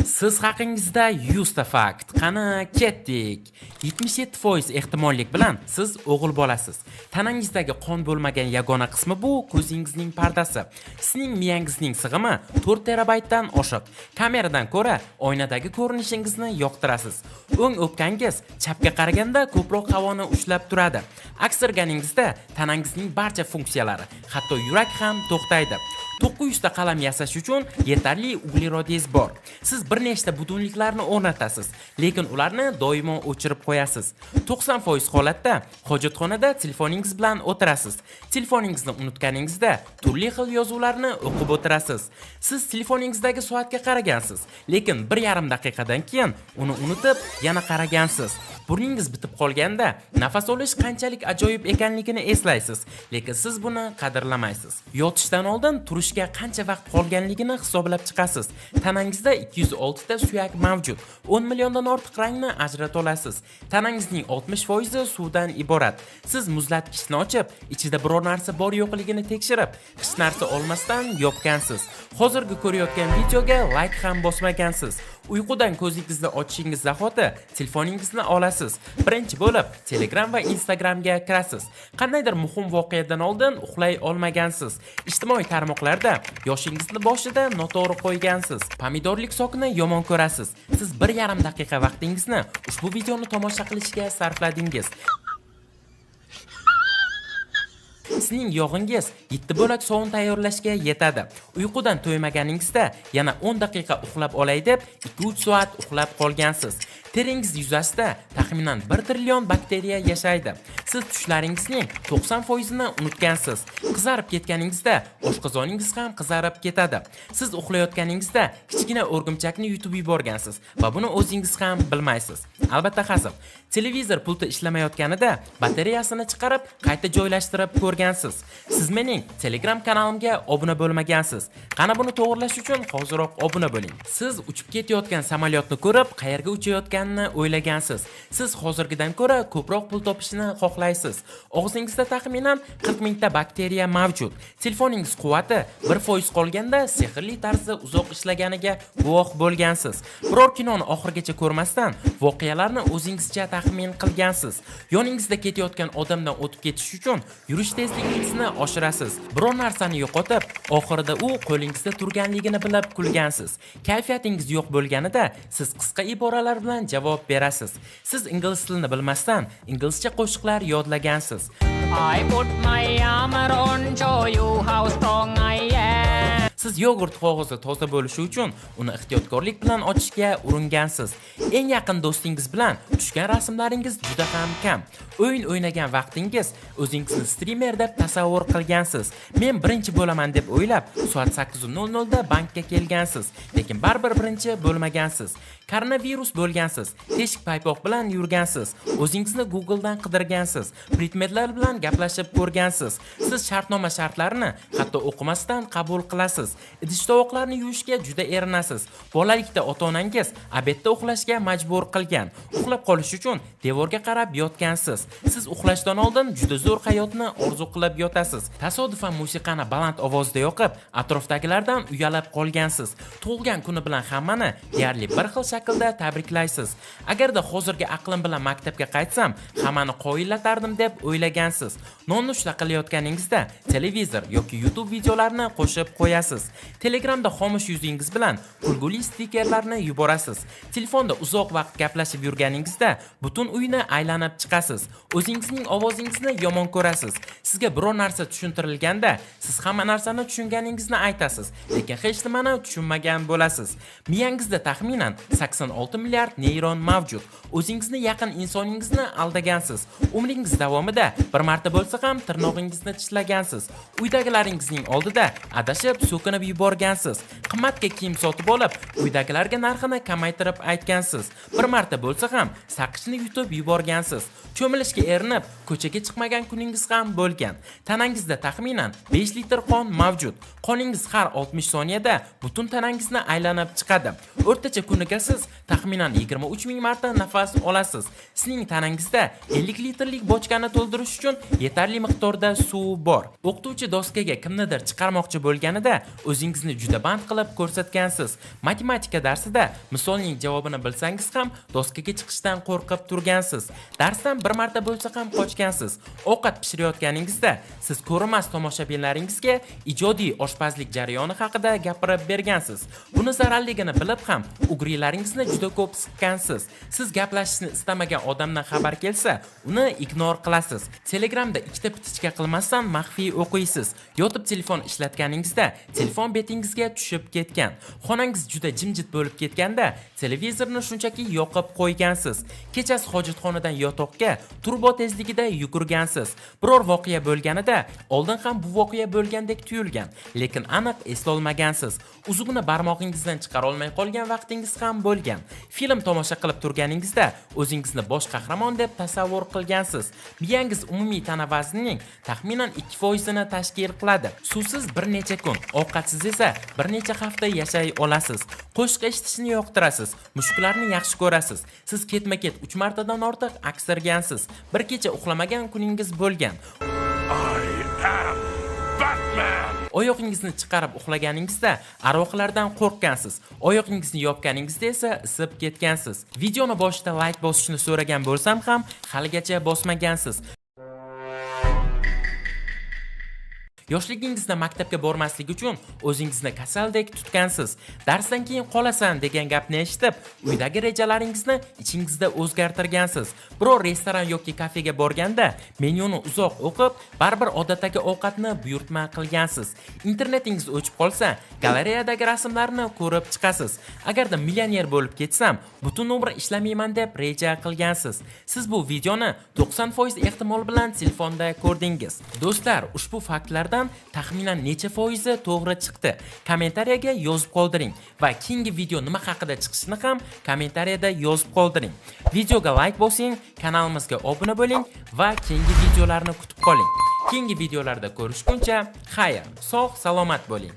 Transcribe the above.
Siz haqingizda 100 ta fakt. Qani, ketdik. 77% ehtimollik bilan siz o'g'il bolasiz. Tanangizdagi qon bo'lmagan yagona qismi bu ko'zingizning pardasi. Sizning miyangizning sig'imi 4 terabaytdan oshiq. Kameradan ko'ra oynadagi ko'rinishingizni yoqtirasiz. O'ng o'pkangiz chapga qaraganda ko'proq havoni ushlab turadi. Aksirganingizda tanangizning barcha funksiyalari, hatto yurak ham to'xtaydi. 900 ta qalam yasash uchun yetarli uglerodingiz bor. Siz bir nechta budilniklarni o'rnatasiz, lekin ularni doimo o'chirib qo'yasiz. 90% holatda hojatxonada telefoningiz bilan o'tirasiz. Telefoningizni unutganingizda turli xil yozuvlarni o'qib o'tirasiz. Siz telefoningizdagi soatga qaragansiz, lekin 1,5 daqiqadan keyin uni unutib yana qaragansiz. Burningiz bitib qolganda nafas olish qanchalik ajoyib ekanligini eslaysiz, lekin siz buni qadrlamaysiz. Yotishdan oldin turishga qancha vaqt qolganligini hisoblab chiqasiz. Tanangizda 206 ta suyak mavjud. 10 milliondan ortiq rangni ajrata olasiz. Tanangizning 60% suvdan iborat. Siz muzlatgichni ochib, ichida biror narsa bor yo'qligini tekshirib, hech narsa olmasdan yopgansiz. Hozirgi ko'rayotgan videoga like ham bosmagansiz. Uyqudan ko'zingizni ochishingiz zahoti telefoningizni olasiz. Birinchi bo'lib Telegram va Instagramga kirasiz. Qandaydir muhim voqeadan oldin uxlay olmagansiz. Ijtimoiy tarmoqlarda yoshingizni boshida noto'g'ri qo'ygansiz. Pomidorlik sokni yomon ko'rasiz. Siz 1,5 daqiqa vaqtingizni ushbu videoni tomosha qilishga sarfladingiz. Sizning yog'ingiz 7 bo'lak sovun tayyorlashga yetadi. Uyqudan to'ymaganingizda yana 10 daqiqa uxlab olay deb 2-3 soat uxlab qolgansiz. Teringiz yuzasida taxminan 1 trillion bakteriya yashaydi. Siz tushlaringizning 90% ni unutgansiz. Qizarib ketganingizda oshqozoningiz ham qizarib ketadi. Siz uxlayotganingizda kichkina o'rgimchakni yutib yuborgansiz va buni o'zingiz ham bilmaysiz. Albatta hazil. Televizor pulti ishlamayotganida batareyasini chiqarib qayta joylashtirib ko'rgansiz. Siz mening Telegram kanalimga obuna bo'lmagansiz. Qani, buni to'g'irlash uchun hoziroq obuna bo'ling. Siz uchib ketayotgan samolyotni ko'rib, qayerga uchayotganini o'ylagansiz. Siz hozirgidan ko'ra ko'proq pul topishni xohlaysiz. Og'zingizda taxminan 40 mingta bakteriya mavjud. Telefoningiz quvvati 1% qolganda sehrli tarzda uzoq ishlaganiga guvoh bo'lgansiz. Biror kinoni oxirigacha ko'rmasdan voqealarni o'zingizcha taxmin qilgansiz. Yoningizda ketayotgan odamdan o'tib ketish uchun yurish tezligingizni oshirasiz. Biror narsani yo'qotib, oxirida u qo'lingizda turganligini bilib kulgansiz. Kayfiyatingiz yo'q bo'lganida siz qisqa iboralar bilan javob berasiz. Siz ingliz tilini bilmasdan inglizcha qo'shiqlar yodlagansiz. I put my armor on, show you how strong I am. Siz yogurt qog'ozi toza bo'lishi uchun uni ehtiyotkorlik bilan ochishga uringansiz. Eng yaqin do'stingiz bilan tushgan rasmlaringiz juda ham kam. O'yin o'ynagan vaqtingiz o'zingizni strimer deb tasavvur qilgansiz. Men birinchi bo'laman deb o'ylab, soat 8:00 da bankka kelgansiz, lekin baribir birinchi bo'lmagansiz. Koronavirus bo'lgansiz, teshik paypoq bilan yurgansiz, o'zingizni Google'dan qidirgansiz, predmetlar bilan gaplashib ko'rgansiz. Siz shartnoma shartlarini hatto o'qimasdan qabul qilasiz. Idish tovoqlarni yuvishga juda erinasiz. Bolalikda ota-onangiz обед da uxlashga majbur qilgan. Uxlab qolish uchun devorga qarab yotgansiz. Siz uxlashdan oldin juda zo'r hayotni orzu qilib yotasiz. Tasodifan musiqani baland ovozda yoqib, atrofdagilardan uyalib qolgansiz. Tug'ilgan kuni bilan hammani deyarli bir xil shaklda tabriklaysiz. Agarda hozirgi aqlim bilan maktabga qaytsam, hammani qoyillatardim deb o'ylagansiz. Nonushta qilayotganingizda televizor yoki YouTube videolarini qo'shib qo'yasiz. Telegramda xomush yuzingiz bilan kulguli stikerlarni yuborasiz. Telefonda uzoq vaqt gaplashib yurganingizda butun uyni aylanib chiqasiz. O'zingizning ovozingizni yomon ko'rasiz. Sizga biror narsa tushuntirilganda, siz hamma narsani tushunganingizni aytasiz, lekin hech nimani tushunmagan bo'lasiz. Miyangizda taxminan 86 milliard neyron mavjud. O'zingizni yaqin insoningizni aldagansiz. Umringiz davomida bir marta bo'lsa ham tirnog'ingizni tishlagansiz. Uydagilaringizning oldida adashib so'kinib yuborgansiz. Qimmatga kiyim sotib olib, uydagilarga narxini kamaytirib aytgansiz. Bir marta bo'lsa ham saqichni yutib yuborgansiz. Cho'milishga erinib, ko'chaga chiqmagan kuningiz ham bo'lgan. Tanangizda taxminan 5 litr qon mavjud. Qoningiz har 60 soniyada butun tanangizni aylanib chiqadi. O'rtacha kuniga siz taxminan 23 ming marta nafas olasiz. Sizning tanangizda 50 litrlik bochkani to'ldirish uchun yetarli miqdorda suv bor. O'qituvchi doskaga kimnidir chiqarmoqchi bo'lganida O'zingizni juda band qilib ko'rsatgansiz. Matematika darsida misolning javobini bilsangiz ham doskaga chiqishdan qo'rqib turgansiz. Darsdan bir marta bo'lsa ham qochgansiz. Ovqat pishirayotganingizda siz ko'rinmas tomoshabinlaringizga ijodiy oshpazlik jarayoni haqida gapirib bergansiz. Buni zararligini bilib ham ugrilaringizni juda ko'p siqqansiz. Siz gaplashishni istamagan odamdan xabar kelsa, uni ignor qilasiz. Telegramda ikkita птичка qilmasdan maxfiy o'qiysiz. Yotib telefon ishlatganingizda telefon betingizga tushib ketgan. Xonangiz juda jimjit bo'lib ketganda televizorni shunchaki yoqib qo'ygansiz. Kechasi hojatxonadan yotoqga turbo tezligida yugurgansiz. Biror voqea bo'lganida oldin ham bu voqea bo'lgandek tuyulgan, lekin aniq eslolmagansiz. Uzug'ini barmog'ingizdan chiqara olmay qolgan vaqtingiz ham bo'lgan. Film tomosha qilib turganingizda o'zingizni bosh qahramon deb tasavvur qilgansiz. Miyangiz umumiy tana vaznining taxminan 2% ni tashkil qiladi. Suvsiz bir necha kun, ovqatsiz esa bir necha hafta yashay olasiz. Qo'shiq eshitishni yoqtirasiz, mushuklarni yaxshi ko'rasiz. Siz ketma-ket 3 martadan ortiq aksirgansiz. Bir kecha uxlamagan kuningiz bo'lgan. I am Batman! Oyog'ingizni chiqarib uxlaganingizda arvohlardan qo'rqqansiz. Oyog'ingizni yopganingizda esa isib ketgansiz. Videoni boshida layk bosishni so'ragan bo'lsam ham haligacha bosmagansiz. Yoshligingizda maktabga bormaslik uchun o'zingizni kasaldek tutgansiz. Darsdan keyin qolasan degan gapni eshitib, uydagi rejalaringizni ichingizda o'zgartirgansiz. Biror restoran yoki kafega borganda menyuni uzoq o'qib, baribir odatdagi ovqatni buyurtma qilgansiz. Internetingiz o'chib qolsa, galereyadagi rasmlarni ko'rib chiqasiz. Agarda millioner bo'lib ketsam, butun umr ishlamayman deb reja qilgansiz. Siz bu videoni 90% ehtimol bilan telefonda ko'rdingiz. Do'stlar, ushbu faktlardan taxminan necha foizi to'g'ri chiqdi? Kommentariyaga yozib qoldiring va keyingi video nima haqida chiqishini ham kommentariyada yozib qoldiring. Videoga like bosing, kanalimizga obuna bo'ling va keyingi videolarni kutib qoling. Keyingi videolarda ko'rishguncha, xayr, sog' salomat bo'ling.